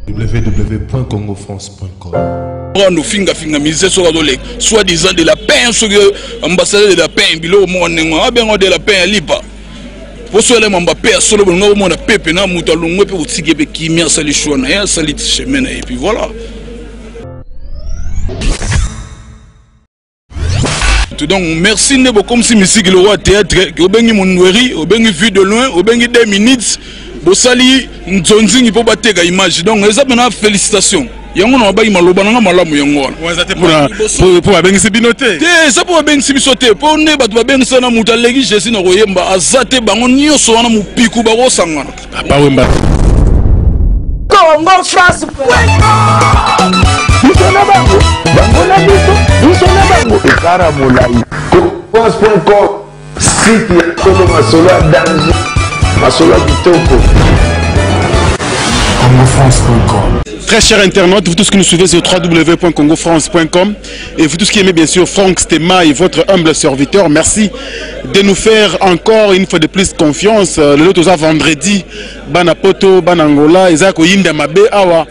www.congofrance.com Rando finga finga musicien soki azoleka soit disant de la paix, soki ambassadeur de la paix, biloko moko ndenge wana abenga de la paix ya lipa mpo so elema mbape ya solo bolinga komona pepe na moto alongwe mpe kotiki ye mpe kimia, asali choix na ye, asali chemin na ye, puis voilà. Donc merci nde bokomisi misiki lokola théâtre, ke obengi mondweri, obengi vue de loin, obengi 2 minutes, bosali nzonzingi mpo bateka image. Donc eza mpena félicitation yango na babaki maloba nanga malamu yango wana. Eza te mpo babengisi bino te. Te, eza mpo babengisi biso te, mpo nde bato babengisa na moto aleki Jésus na koyemba aza te. Bango nyonso wana mopiku bakosangana. Papa Wemba. Congo France. Biso na bango, bango na biso, biso na bango, ekara molai. France.com, site ya solo, masolo ya danger, masolo ya kitoko. congofrance.com. Très chers internautes, vous tous qui nous suivez sur www.congofrance.com et vous tous qui aimez bien sûr Franck Stema et votre humble serviteur, merci de nous faire encore une fois de plus confiance. Le lot vendredi, bana Poto, bana Angola, eza koyinda mabe awa.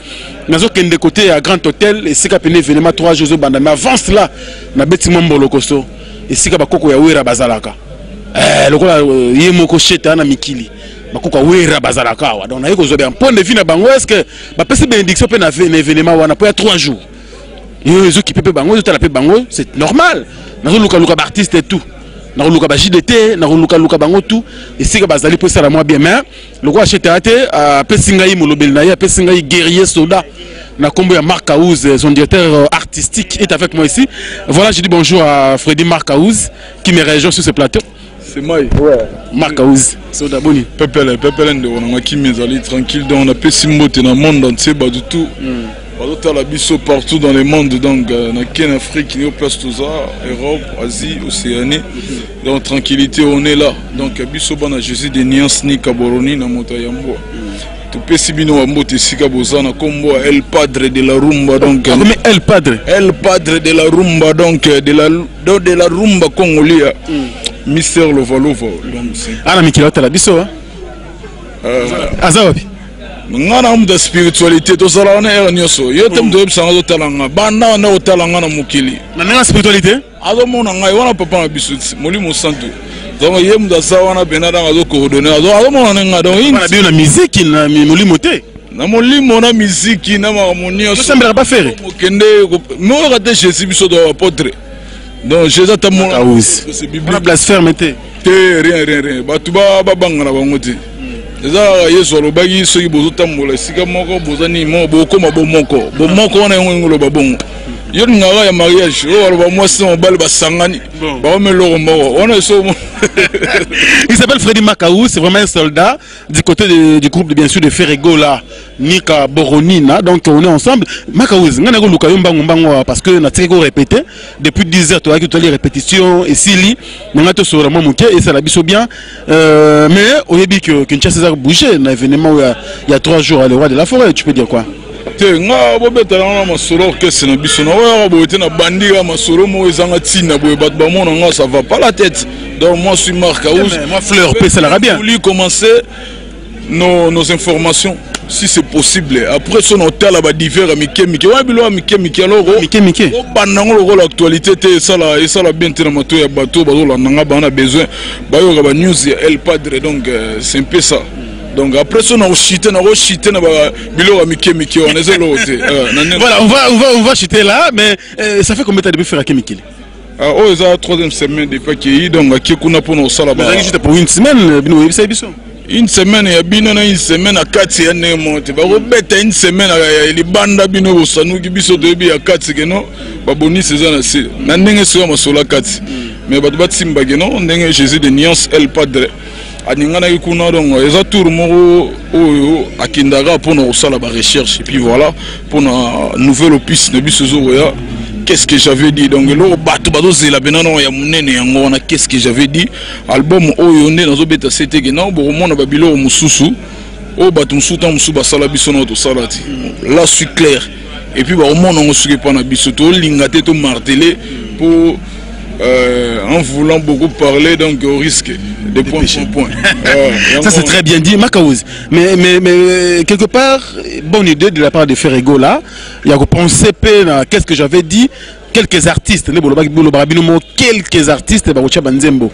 Nazokende côté ya Grand Hôtel esika pene événement 3 jours banda, mais avant cela nabeti mwa mbolokoso esika bakoko ya Wera bazalaka. Lokola ye moko sheta na mikili, bakoko ya Wera bazalaka awa. Donc naye kozwa bien point de vue na bango, est-ce que bapesi bénédiction mpe na événement wana mpo ya 3 jours yo ezokipe mpe bango, ezotala mpe bango, c'est normal. Nazolukaluka baartiste et tout, nakoluka ba JDT, nakolukaluka bango tout esika bazali mpo esala mwa bien. Mais lokola achete te, apesi ngai molobeli na ye, apesi ngai guerrier soda na kombo ya Marc Aouz, son directeur artistique est avec moi ici. Voilà, je dis bonjour à Freddy Marc Aouz qui me rejoint sur ce plateau. C'est moi. Ouais. Marc Aouz soda, boni? Pepele pepele, ndeko nanga, kimi ezali tranquille. Donc napesi mbote na monde entier, bato tout bazotala biso partout dans le monde. Donc na ken Afrique nio place toza, Europe, Asie, Océanie, donc tranquillité, on est là. Donc biso bana Jésus de Nuance ni Kaboroni na moto ya yambo, topesi bino bambote esika boza na nkombo ya El Padre de la Rumba. Donc akomi El Padre. El Padre de la Rumba, donc donc de la rumba congolia, Mister Lovalova. Donc ana mikili aotala biso, hein? Aza wapi? Nga na moto ya spiritualité, tozala wana ere nyonso. Yo te moto oyebisanga azotala nga, banda wana kotala nga na mokili. Na ndenge ya spiritualité. Azomona ngai wana, papa na biso ti molimo santu. Donc ye moto aza wana mpena, donc azocoordonner, azomona ne nga donc. Bana bino na miziki na molimo te. Na molimo, na miziki, na makambo nyonso. Tosambelaka bafere. Okende moyoka te Jésus, biso to apôtre. Donc Jésus ata mona. Aouz. C'est biblique. Wana blasphème te. Te, rien, rien, rien. Bato babanga na bango te. Eza kaka Yesu alobaki soki bozotambola esika moko, boza nini moko, bokóma bomoko. Bomoko wana yango ndenge oloba bongo. Yo lingaka ya mariage oyo baloba mwasi na mobali basangani, bakomi eloko moko wana eso. Il s'appelle Freddy Makaou, c'est vraiment un soldat du côté du groupe de, bien sûr, de Ferregola, Nika Boronina. Donc on est ensemble. Makaouz, nga nako luka yo mbango mbango parce que na ko répéter depuis 10 heures, toi qui les répétitions et sili nga to sora moi moke et ça la biso bien. Mais oyebi que Kinshasa a bougé na événement où il y a 3 jours, le roi de la forêt, tu peux dire quoi? Te, nga bobetala nga na masolo orchestre na biso na oyo boye te. Na bandi kaka masolo moko ezanga ntina boye, bato bamona nga, ça va pas la tête. Donc moi suis Marc Aouz. Mais moi fleur pe ça bien. Voulu commencer nos informations si c'est possible. Après so na otala badivers ya mike mike wana, biloko ya mike mike, alors Mike mike. Obanda yango lokola actualité te, esala bien te na mato ya bato bazolanda nga. Baa na besoin bayoka banews ya El Padre. Donc c'est un peu ça. Donc après so nakoshite na biloko ya mike mike wana, eza eloko te. Na ndenge- Voilà, on va chuter là, mais ça fait combien de temps depuis faire Mikili? Ah, oyo eza troisième semaine depuis akei. Donc ake kuna mpona kosala Mais juste pour une semaine, bino oyebisa biso. Une semaine ya bino na une semaine na kati ya ndenge moko te. Bakobeta une semaine ya libanda, bino bosanuki, biso toyebi ya kati keno babonisi eza na se na ndenge soki ya masolo ya kati. Mais bato batimba keno ndenge Jésus de Nuance El Padre aninganaki kuna. Donc eza tour moko oyo akendaka mpona kosala barecherche, et puis voilà, mpona nouvelle opus na biso ezokoya, Qu'est-ce que j'avais dit. Donc eloko bato bazozela mpena nao ya monene yango wana, Qu'est-ce que j'avais dit, album oyo nde nazobeta se teke nao bokomona babiloko mosusu oyo bato mosusu ntango mosusu basala, biso nao tosala ti là suis clair. Et puis bakomona yango soki epa na biso tolinga te, tomarteler mpo En voulant beaucoup parler, donc au risque de point, point, point. Ça, c'est très bien dit, Makaouz. Mais quelque part, bonne idée de la part de Ferrego là. Il y a pensé qu'est-ce que j'avais dit. Quelques artistes, quelques artistes, banzembo.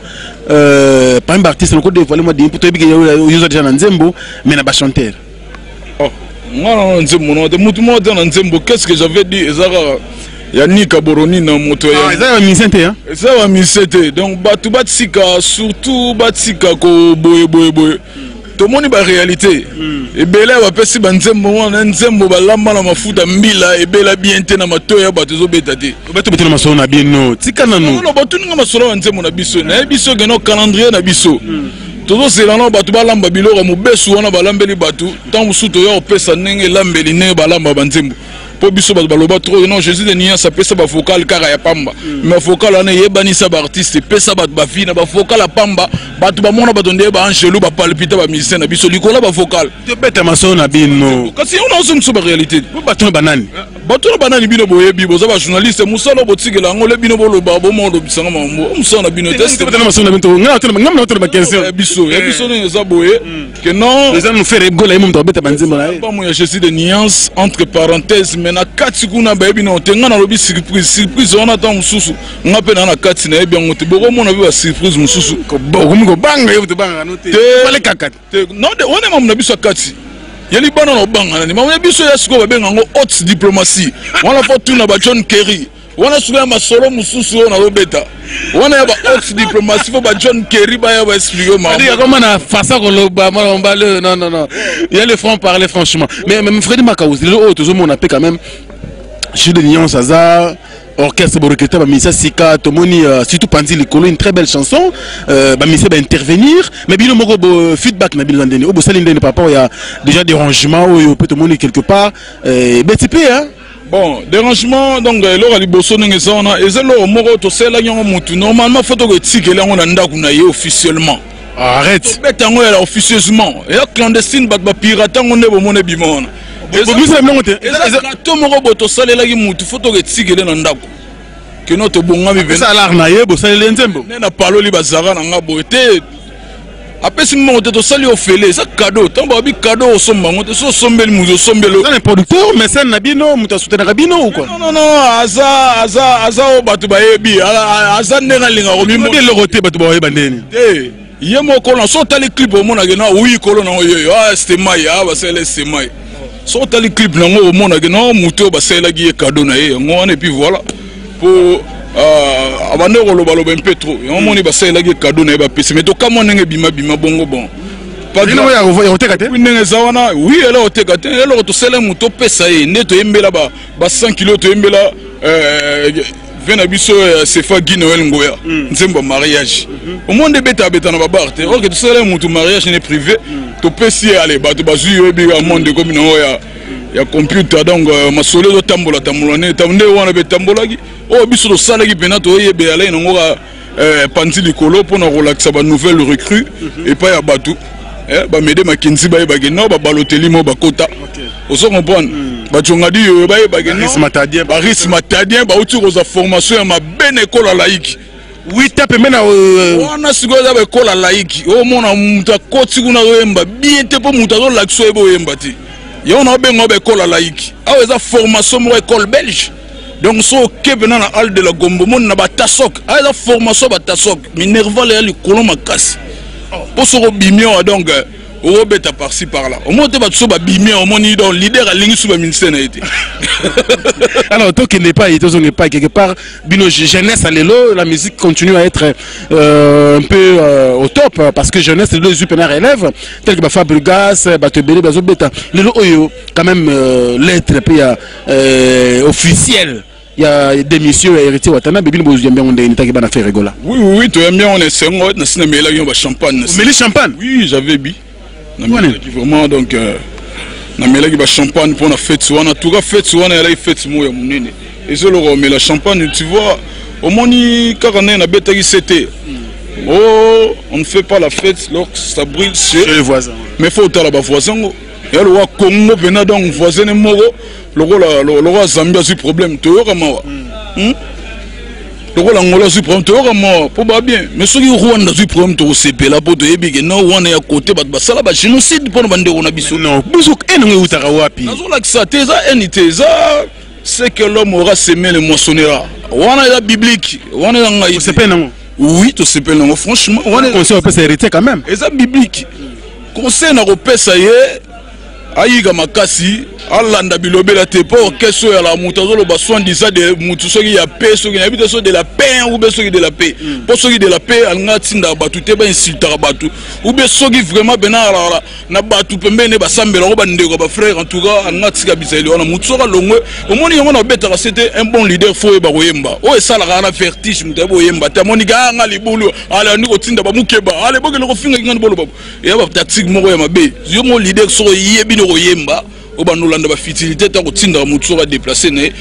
Parmi les artistes, on dévoilé moi, déjà nzembo, mais na ba chanteur. Oh, non, nzembo, non, mutu mo na nzembo, qu'est-ce que j'avais dit? Ezaka ya Nika Boroni na moto ya. Eza ya musicien te, hein? Eza ya musicien te. Donc bato batika, surtout batika ko boye boye boye. Tomoni ba réalité. Ebele bapesi ba nzembo wana, nzembo balamba na mafuta mbila, ebela bien te na matoya ya bato ezobeta te. Bato betela masolo na bino. Tika nanu. Non, bato ninga masolo ya nzembo na biso. Na biso geno calendrier na biso. Tozozela na bato balamba biloko mobesu wana balambeli bato, ntango mosusu toya kopesa ndenge elambeli ndenge balamba banzembo. Po biso bato baloba trop, non, Jésus de Nuance apesa ba vocal kaka ya pamba. Mais vocal wana eyebanisa ba artiste, epesa bato ba vie na ba vocal ya pamba, bato bamona bato nde ba angelo ba palpita ba musicien na biso likolo ba vocal. Tobeta masolo na bino. Kasi on a biso ba réalité. Bato na banani? Bato na banani bino boyebi, boza ba journaliste, mosala botikela yango le bino boloba, bomona olobisanga mambo. Mosala na bino te. Tobeta masolo na bino. Nga na tona ba question. Ya biso, ya biso ndenge eza boye. Que non. Les hommes faire gola ye moto abeta banzembo na ye. Bamu ya Jésus de Nuance entre parenthèses, mais na kati kuna bayebi na te, nga nalobi surprise, surprise wana ntango mosusu nga mpe na na kati nayebi yango te. Bokomona mpe ba surprise mosusu. Okomi kobanga yo, tobangaka no te. Te. Bale kaka. Te, non, de, wana mamu na biso ya kati. Ya libana na obanga nani. Mamu ya biso ya sikoyo babenga yango haute diplomatie. Wana fo tuna ba John Kerry. Wana sikoyo ya masolo mosusu oyo nalobeta. Wana ya ba haute diplomatie fo ba John Kerry baya ba expliquer mamu. C'est-à-dire comment na façon koloba mwana mobali, non, non, non. Il y a le franc parler franchement. Mais Freddy Makaouz, lelo oyo tozomona pe quand même Jus de Nuance aza orchestre bo recruter ba musicien sika tomoni, surtout Panzi Likolo, une très belle chanson, ba musicien ba intervenir, mais bino moko bo feedback na bino ndeni obo sali ndeni par rapport ya déjà dérangement oyo peut tomoni quelque part, BTP, hein. Bon, dérangement, donc eloko ya liboso ndenge eza wana, eza eloko moko tosalelaki yango motu. Normalement faut tokoetikela yango na ndako na ye officiellement. Arrête. Tobeta yango ya officieusement, eya clandestine, bato bapirate yango nde bomona ebima wana. Bobimisa biloko te. Eza plateau moko boye tosalelaki motu, faut tokoetikele na ndako keno tobongami pena. Eza alar na ye, bosaleli nzembo. Nde na paloli bazara na nga boye te. Apesi mbongo te, tosali ofele, eza cadeau. Ntango babi cadeau, osomba yango te, so osombeli moto, osombeli. Eza na producteur, mécène na bino, moto asoutenaka bino ou quoi? Non, non, non, aza, aza, aza oyo bato bayebi, aza ndenge alingaka komimona. Eloko te, bato bayeba ndeni. Te, ye moko na so otali clip omonake na oui kolo nango yeyo, ah Stemai, ah basalela Stemai. So otali clip nango omonake na moto oyo basalelaki ye cadeau na ye yango wana, et puis voilà. Po abande kolobaloba un peu trop, yango moni basalelaki cadeau na ye bapesi, mais tokamwa ndenge ebima bima bongo, bon. Pas Bino grave. ya koteka te? Oui, ndenge eza wana, oui, eloko koteka te, eloko tosala moto opesa ye, nde toyembela ba 100 kilo, toyembela ve na biso ya Sefa Guy Noël Ngoya, nzembo ya mariage. Omoni nde ebeta beta na babar te. Ok, tosala moto mariage ne privé, topesi ye, ale bato bazwi yo ebika monde ekomi nango ya computer, donc masolo ezotambola tambola nde nde wana mpe etambolaki. Oyo biso tosalaki mpena toyebela alai nango ka panzi likolo mpona kolakisa ba nouvelle recrue epai ya bato. Bamede Makenzi bayebaki no babaloteli mo bakota, ozo comprendre, bajongadi oyo bayebaki Baris Matadien. Baris Matadien bauti kozwa formation ya mabe na ekola laïque. Wita pembe na wana sikoyo eza baekola laïque, omona moto akoti kuna azoyemba bien te, mpo moto azolakisa oyeba oyemba te, yango na obenga baekola laïque. Awa eza formation moko école belge, donc so oke mpena na hall de la Gombe, omoni na batasok, awa eza formation ya batasok, minerval ya likolo makasi, mpo soki obimi awa, donc okobeta par-ci par-là, omoni te bato so babimi awa, omoni donc leader alingi su baministère na ye te. Alors tokende epai, tozonga epai quelque part bino jeunesse à lelo, la musique continue à être un peu au top, parce que jeunesse lelo ezwi mpena relève tel que baFabregas, bato ebele bazobeta lelo oyo quand même, lettre mpe ya officielle ya démission ya Héritier Watanabe, bino bozwi yango ndenge nitaki bana Ferre Gola? Oui, toyambi yango na esengo, nasi namelaki yango bachampagne. Omeli champagne? Oui, j'avais bi namelaki vraiment, donc namelaki bachampagne mpona fête wana. En tout cas fête wana ezalaki fête moko ya monene, ezoloka omela champagne, tu vois, omoni kaka ndenge nabetaki sete. Oh, on ne fait pas la fête lorsque ça brûle chez les voisins. Mais faut otala bavoisin ngo ya lokola Congo mpena, donc voisin moko lokola Zambie azwi problème, toyoka mawa. Lokola Angola azwi problème, toyoka mawa mpo ba bien. Mais soki Rwanda azwi problème, tokosepela mpo toyebi ke non, wana ya kote bato basala bagénocide mpona bandeko na biso. Non, biso haine ngo eutaka wapi? Nazolakisa te, eza haine te, eza ce que l'homme aura semé le moissonnera. Wana eza biblique, wana eza ngai te. Osepeli nango? Oui, tosepeli nango, franchement. Wana conseil opesa héritier quand même? Eza biblique. Conseil na kopesa ye, ayika makasi, alanda bilobela te, mpo orchestre oyo alaka, moto azoloba soi-disant de motu soki ya paix, soki nayebi te, soki de la paix ou bien soki de la paix, mpo soki de la paix alinga atindaka bato te bainsultaka bato, ou bien soki vraiment pena alaka na bato pembeni basambelako, bandeko ya bafrère. En tout cas, alinga atika bizaleli wana. Motu soki alongwe, omoni yango na obetaka se te. Un bon leader faut oyeba koyemba. Oyo esalaka wana vertige, moto ayebi oyemba te, amoni ka nga libulu, ale andi kotinda bamukeba, ale bokende kofingaki ngani, boloba eya batactique moko ya mabe. Yo mo leader, soki oyebi no koyemba, oyo bandolanda bafutilité ta kotindaka motu soki adéplace na ye,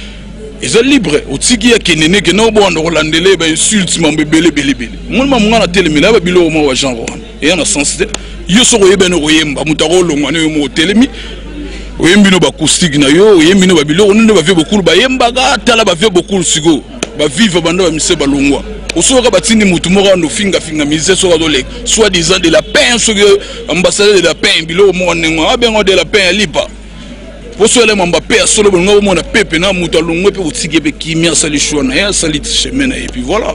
eza libre, otiki ya kenene kende obwanda kolandela ye bainsulte, mambo ebele ebele ebele. Omoni mamu nga na telemela ya babiloko moko bagenre wana, eya na sens te. Yo soki oyebi no koyemba, moto akolongwa na yo moko, otelemi, oyembi no baacoustique na yo, oyembi no babiloko nde bavie bokulu bayembaka. Tala bavie bokulu sikoyo, bavive banda bamise balongwa, osoka batindi motu moko ando fingafinga mise soki azoleka soit disant de la paix, soki ambassadeur de la paix, biloko moko ndenge abenga de la paix ya lipa. Po so elema mba pe ya solo, bolinga bomona pepe na moto alongwe mpe botiki mpe kimia, asali choix na ye, asali chemin na ye, puis voilà,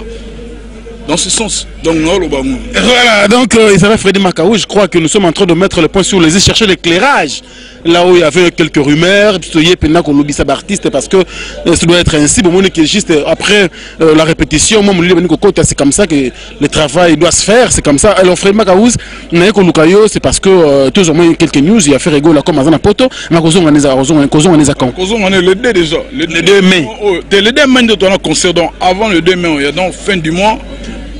dans ce sens. Donc naoloba ngo. Voilà, donc Isabelle Freddy Makaou, je crois que nous sommes en train de mettre le point sur les i, chercher l'éclairage là où il y avait quelques rumeurs, artiste, parce que ça doit être ainsi. Bon, que juste après la répétition, moi, c'est comme ça que le travail doit se faire, c'est comme ça. Alors Freddy Makaouz, c'est parce que toujours quelques news, il y a fait là comme aza na poto, mais le 2 déjà. Le 2 mai. Oh, le 2 mai, nous avons un concert, donc avant le 2 mai, il y a donc fin du mois,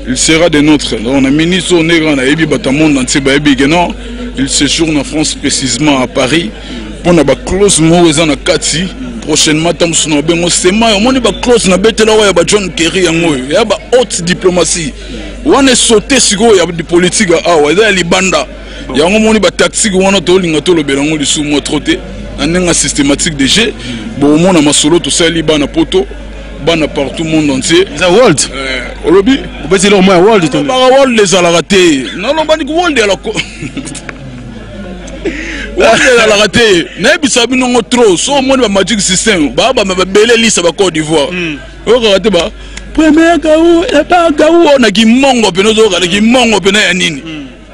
il sera des nôtres. Donc on a ministre on est grand, on a monde entier, non, il séjourne en France, précisément à Paris, mpona baclause moko eza na kati. Prochainement, ntango mosusu na babengo sema, omoni baclause na betela oyo ya baJohn Kerry, yango oyo ya bahaute diplomatie wana esaute sikoyo ya politique awa, eza ya libanda. Yango omoni batactique wana, tolinga tolobela yango lisusu mwa trop te na ndenge ya systématique de jeu. Bomona masolo tosali bana poto, bana partout, monde entier. Eza world. Olobi? Obeti eloko moko ya world. Baka world ezalaka te, nalobani world elako, world ezalaka te. Nayebisa bino ngo trop. So omoni bamagic system baa bama babele lisa ba Côte d'Ivoire, oyokaka te ba premier gau ba gau na kimongo pene, ozoyoka na kimongo pene ya nini,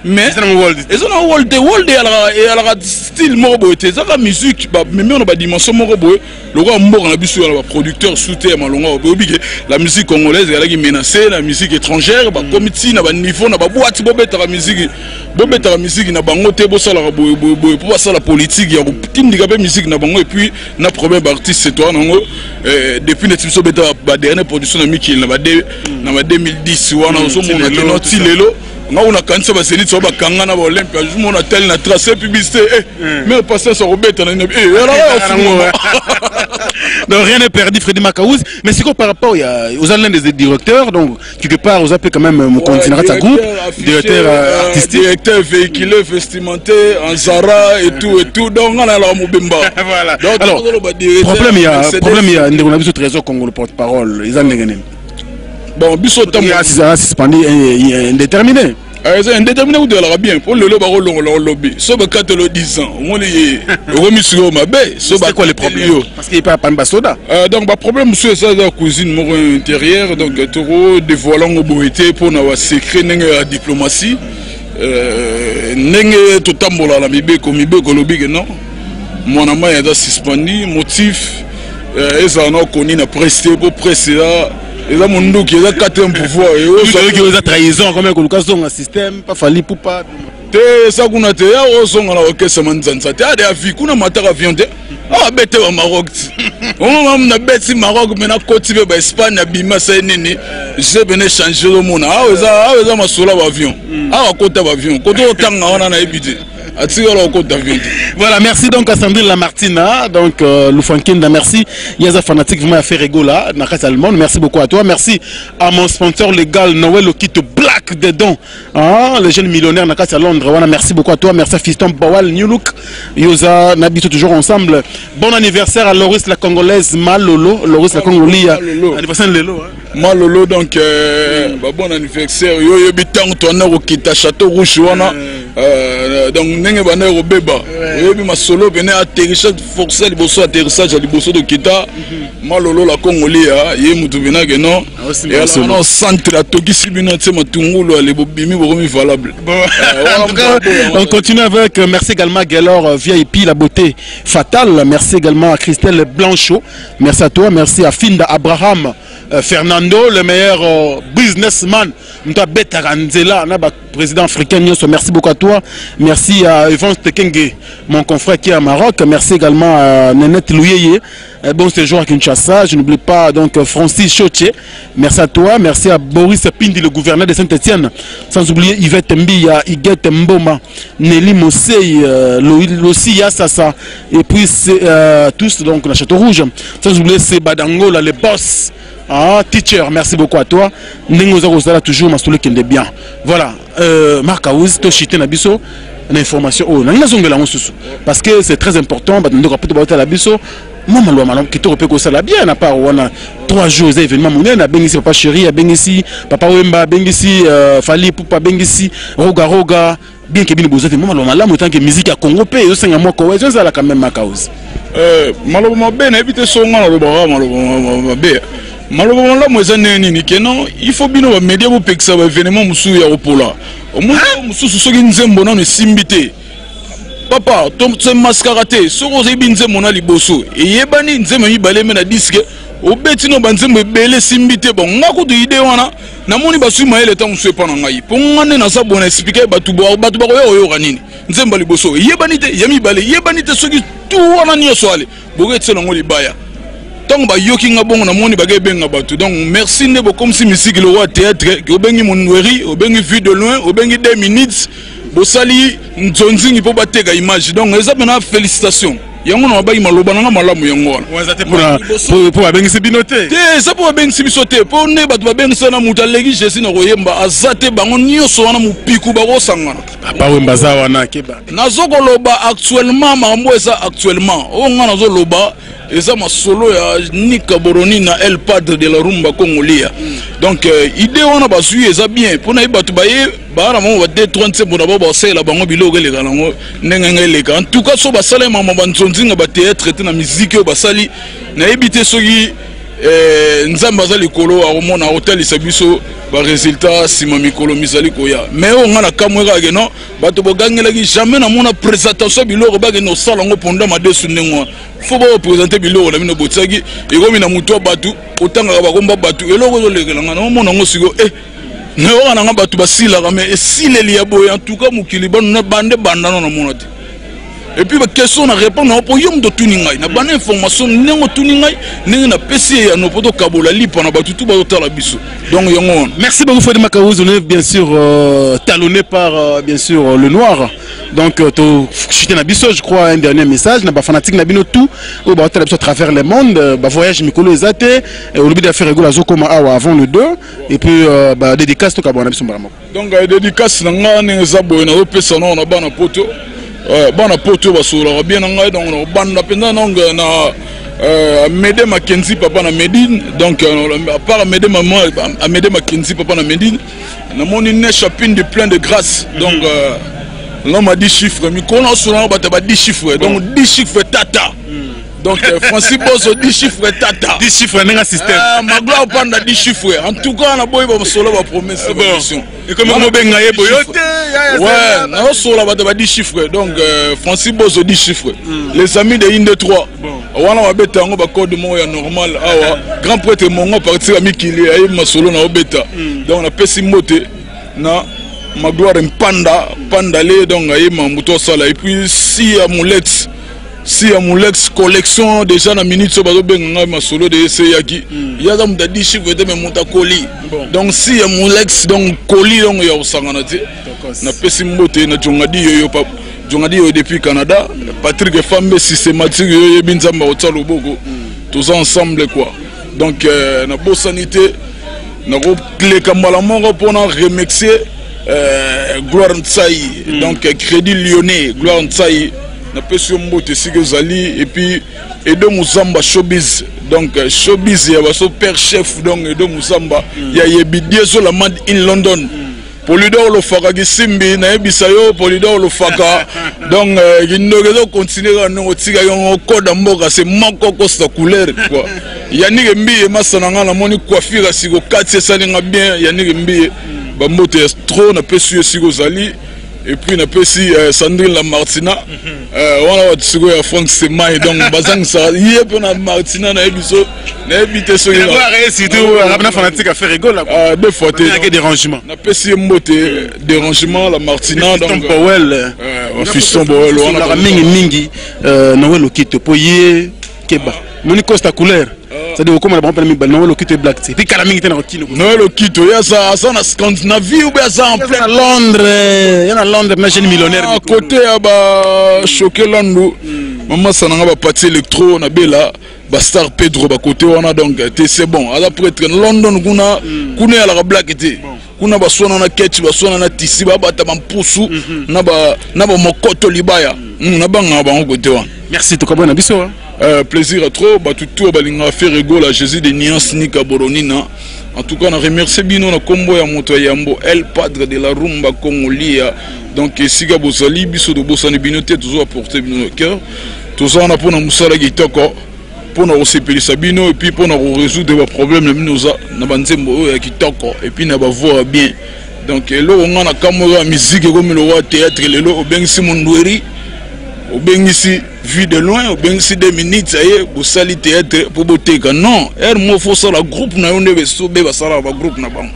mais eza na world te. World eyalaka style moko boye te, ezaka musique bamemi na badimension moko boye, lokola mboka na biso ya baproducteur su te ya malonga. Oyebi ke la musique congolaise ezalaki menacé na musique étrangère, bakomi ti na baniveau na baboîte, bobetaka musique, bobetaka musique na bango te, bosalaka boye boye boye mpo basala politique ya kotindika mpe musique na bango. Et puis na problème baartiste to wana yango depuis neti biso obeta badernière production na mikili na ba 2010 wana, ozomona ke no ti lelo nga kuna kanisa bazeniti oyo bakanga na baolympia, mona tali na trace publicité, mais patience akobeta na nini. Donc rien n'est perdu, Freddy Makaouz. Mais c'est quoi par rapport, il y a aux l'un des directeurs, donc quelque part aux appelé quand même mon continent sa groupe, directeur artistique. Directeur véhiculé, vestimentaire, en Zara et tout et tout. Donc on a la mobimba. Voilà. Donc, alors, problème il y a problème, il y a ndeko na biso Trésor Congo, le porte-parole, ils ont ndenge. Bon, biso tam suspendu indéterminé. Eza indéterminé kutu, ezalaka bien mpo lelo bakolongola olobi so bakatelo 10 ans, omoni ye okomi sikoyo mabe. So quoi le problème? Parce qu'il pas parmi basoda. Donc baproblème mosusu eza, eza cuisine moko intérieure, donc toko dévoile yango boye te mpona basecret ndenge ya diplomatie, ndenge totambola na mibeko. Mibeko elobi ke non, mwana mai aza suspendu, motif ezala na okoni na presse te, mpo presse eza monduki, eza quatrième pouvoir. Eza trahison comme koluka zonga système pa Fally Ipupa. Te, eza kuna te, ya ozonga na orchestre manzanza te, ade avi kuna mataka avion te, awa bete ba Maroc ti omoma nabeti Maroc, me nakoti mpe baEspagne, abimi asali nini, je pene change. Ozomona awa eza, awa eza masolo ya baavion, awa kota baavion koto otanga wana nayebi te. Atikala kokota avion te. Voilà, merci donc à Sandrine Lamartina, donc Lufankinda, merci. Yaza fanatique vraiment à faire Gola, na kati allemande. Merci beaucoup à toi. Merci à mon sponsor légal Noël Okito Black dedans. Hein, le jeune millionnaire na kati à Londres. Voilà, merci beaucoup à toi. Merci à Fiston Bawal New Look. Yosa Nabito toujours ensemble. Bon anniversaire à Loris la Congolaise Malolo, Loris la Congolaise. Malolo. Anniversaire Lelo. Hein. Malolo donc bah, bon anniversaire yo yebi ntango toanda kokita Château Rouge wana donc ndenge banda kobeba, oyebi masolo pene atterrissage forcé liboso, atterrissage ya liboso tokita. Malolo la Kongolia, ye mutu pena ke non Masolo. Na centre atokisi bino, atie matungulu, ale bobimi, bokomi valable. Bon, en tout cas, on continue avec merci également à Gaylor VIP, la beauté fatale. Merci également à Christelle Blanchot. Merci à toi. Merci à Finda Abraham Fernando, le meilleur businessman. Mta Beta Ranzela, na ba président africain nyonso. Merci beaucoup à toi. Merci à Evans Tekenge, mon confrère qui est à Maroc. Merci également à Nenette Louyeye. Bon séjour à Kinshasa. Je n'oublie pas donc Francis Chotier. Merci à toi. Merci à Boris Pindi, le gouverneur de Saint-Étienne. Sans oublier Yvette Mbiya, Iguette Mboma, Nelly Mosei, Lossi Yassassa. Et puis c'est, tous donc la Château Rouge. Sans oublier Sebadango, là, les boss. Ah, teacher, merci beaucoup à toi. Ndenge oza kozala toujours masolo kende bien. Voilà, Marc House, to chité na biso na information oyo. Nangi nazongela yango susu parce que c'est très important, bato ndeko apoto baotala biso. Mwa maloba malamu kitoko mpe kosala bien na part wana 3 jours eza événement monene. Abengisi Papa Chéri, abengisi Papa Wemba, abengisi Fally Ipupa, abengisi Roga Roga. Bien que bino boza te, mwa maloba malamu etant que musique ya Congo mpe ezosenga mwa cohésion ezala quand même, Marc House. Maloba mabe nayebi te, so nga nalobaka maloba mabe. Maloba malamu eza ndenge nini ke non, il faut bino bamédia bopekisa baévénement mosusu ya kopola. Omoni mosusu soki nzembo nano esimbi te, papa, to maskaka te. Soki oyebi nzembo na liboso eyebani, nzembo mibale me na disque obeti no banzembo ebele esimbi te. Bon, nga kutu idée wana namoni basui mayele ta mosusu epa na ngai, mpo nga nde naza bona expliquer bato. Bato bakoya koyoka nini? Nzembo ya liboso eyebani te, ya mibale eyebani te, soki tu wana nyonso ale bokoetiela yango libaya. Ntango bayoki nga bongo, namoni bakebenga bato. Donc merci nde bokomisi misiki lokola théâtre ke obengi Monweri, obengi Vue de Loin, obengi 2 minutes, bosali nzonzingi mpo bateka image. Donc eza mpena félicitation yango na mabaki maloba nanga malamu yango wana. Eza te mpo babengisi bino te? Te, eza mpo babengisi biso te, mpo nde bato babengisi na moto aleki Jésus na koyemba aza te. Bango nyonso wana mopiku bakosangana. Papa Wemba aza wana, keba. Nazokoloba actuellement, makambo eza actuellement oyo nga nazoloba eza masolo ya Nika Boroni na El Padre de la Rumba Congolia. Donc idée wana bazwi eza bien mpona ye bato baye baa na bango ba 2 3 nzembo na bango, basalela bango biloko eleka nango ndenge ngai eleka. En tout cas, so basala mama banzonzinga bathéâtre te na miziki oyo basali, nayebi te soki Nzambe aza likolo akomona, akotalisa biso baresultat nsima mikolo mizali koya. Mais oyo ngai nakamwe kaka ke non, bato bogangelaki jamais namona présentation biloko bakende kosala yango ponda madesu ndenge wana. Faut bareprésente biloko na bino botiaki ekomi na motu ya bato, otangaka bakomba bato, eloko ezolekela ngai naomona yango sikoyo. Nayoka nanga bato basilaka, mais esileli ya boye, en tout cas mokili bano bande bandano namona te. Et puis baquestion na répondre nango mpo yo moto otuni ngai na banda information, ndenge otuni ngai, ndenge napesi ye yano mpo tokabola lipa na bato tu bazotala biso. Donc yango wana. Merci beaucoup Freddy Makaouz, on est bien sûr talonné par bien sûr le noir. Donc to chuté na biso, je crois un dernier message na ba fanatique na bino tout oyo ba tala biso à travers le monde, ba voyage mikolo ezate, olobi d'affaire Gola azokoma awa avant le 2 et puis ba dédicace to kabona biso mbala moko. Donc dédicace na ngai ndenge eza boye, nazopesa nao na bana poto, bana poto oyo basololaka bien na ngai. Donc nakobanda mpenza donc na Amédée Mackenzie, papa na Médine. Donc à part Amédée, maman Amédée Mackenzie, papa na Médine, namoni Nesha Pindi plein de grâce. Donc l'homme a 10 chiffres, mikolo nasololaka bato ba 10 chiffres, donc 10 chiffres tata. Donc Francis Bozo 10 chiffres tata. 10 chiffres ndenge système. Magloire Panda 10 chiffres. En tout cas na boyi ba solo ba promesse ba mission. Et comme on benga ye boyo te. Ouais, na solo ba ba 10 chiffres. Donc Francis Bozo 10 chiffres. Les amis de Inde 3. Wana ba beta yango ba code moko ya normal awa. Grand prêtre mongo partir ya mikili aye masolo na obeta. Donc na pesi mbote na Magloire Mpanda Pandale, donc aye mambuto sala et puis si ya Moulex, si ya Molex collection déjà na minute so bazobenga ngai masolo de eseyaki ye aza moto adi chiffre te, mais moto akoli. Donc si ya Molex, donc koli, donc ya kosangana te. Napesi mbote na Jongadi yoyo pa. Djongadi oyo depuis Canada. Patrick Fambe systématique yo yebi Nzambe akotia loboko. Toza ensemble quoi. Donc euh, na bosani te nakoleka mbala moko mpona remercier euh, Gloire Ntsai donc euh, Crédit Lyonnais Gloire Ntsai napesi yo mbote esika ozali et puis Edo Muzamba showbiz donc euh, showbiz ya baso père chef donc Edo Muzamba ya yebi Dieso la mad in London Polydor Lofaka kisimbi nayebisa yo Polydor Lofaka donc euh, kindoki ezokontinue kaka ndenge otikaki yango koda mboka se moko kosta couleur quoi Yannick Mbiye masa na ngai namoni coiffure ya siko kati esali nga bien Yannick Mbiye bambote ya trop napesi yo esika ozali et puis napesi euh, Sandrine la Martina euh, wana bato sikoyo ya Franck Semaï donc bazangisaka ye mpe na Martina nayebi so nayebi te soki surtout fanatique à faire rigoler euh, deux fois te dérangement napesi ye mbote dérangement la Martina donc Powell fiston Powell wana mingi mingi Noël Okito po ye keba moni Costa couleur c'est-à-dire okoma na bango mpena mibale Noël Okito e black te tikala mingi te na kokino. Noël Okito ye aza na Scandinavie ou bien aza en plein Londres, ye na Londres na jeune millionnaire à côté ya ba choqué landu mama sananga ba pati électro na bela ba star Pedro ba côté wana donc te c'est bon aza prêtre London kuna kuna yalaka black te kuna baswana na ketch baswana na tisi babata bampusu na ba na bamokoto libaya nabangaka bango kote wana. Merci tokabwana biso. Plaisir à trop bato tout balingaka faire Gola Jésus de nuance Nika Boronina. En tout cas na remercier bino na kombo ya moto ya yambo El Padre de la Rumba Congolia. Donc esika bozali biso tobosani bino te, tozo apporter bino na cœur, toza wana mpona mosala kitoko mpona kosepelisa bino et puis mpona korésoudre baproblème na bino oza na banzembo oyo ya kitoko et puis na bavoix ya bien. Donc eloko nga na kambo ya musique ekomi lokola théâtre lelo obengisi mondweri obengisi vue de loin obengisi 2 minutes aye bosali théâtre mpo boteka non ere mo fo osala groupe na yo nde besobe basalaka bagroupe na bango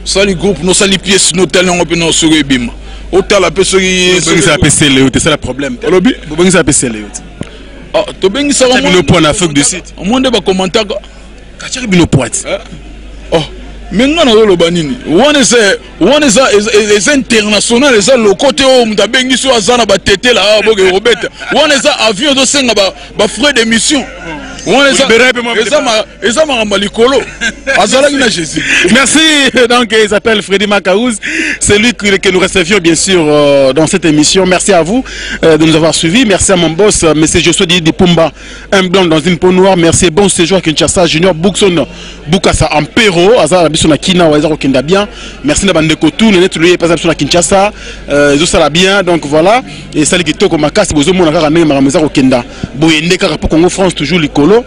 osali groupe nosali pièce notali yango mpe na soki ebima otala mpe soki bobengisa mpe sele yo te sala problème olobi bobengisa mpe sele yo te. Ah, tobengisaka bino po na Afrique du Sud omoi nde bakomantaka katiaki bino poite. Oh me nga nazoloba nini wana eza wana eza eza international eza loko te oyo moto abengisi oyo aza na batetela awa boke kobeta wana eza avion ezosenga bafrais d'émission wana eza makambo ya likolo azalaki na Jésus. Merci. Donc, il s'appelle Freddy Makaouz. C'est lui que nous recevions, bien sûr, dans cette émission. Merci à vous de nous avoir suivis. Merci à mon boss, monsieur Josué Didi Pumba, un blanc dans une peau noire. Merci. Bon séjour à Kinshasa, Junior Boukson, Bukasa Ampero, Azar Biso na Kina, Azar Okenda bien. Merci na bande Kotou, Néné Toulouye, Pasa Biso na Kinshasa, Zo bien. Donc voilà. Et salut Kitoko Makasi, Bozo Mona Kaka Ndenge Makambo eza kokenda. Boyende Kaka po Congo France toujours likolo.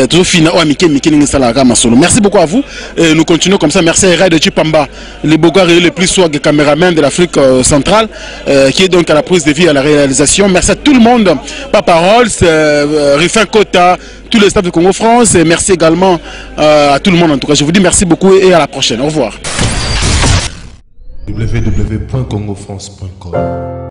Toujours fina oyo mike mike ndenge esalaka masolo. Merci beaucoup à vous. Et nous continuons comme ça. Merci à Ray de Chipamba, le beau gars le plus swag caméraman de l'Afrique centrale, qui est donc à la prise de vie, à la réalisation. Merci à tout le monde, Papa Rolls, Rifin Kota, tous les staffs de Congo France. Et merci également à tout le monde en tout cas. Je vous dis merci beaucoup et à la prochaine. Au revoir. www.congofrance.com.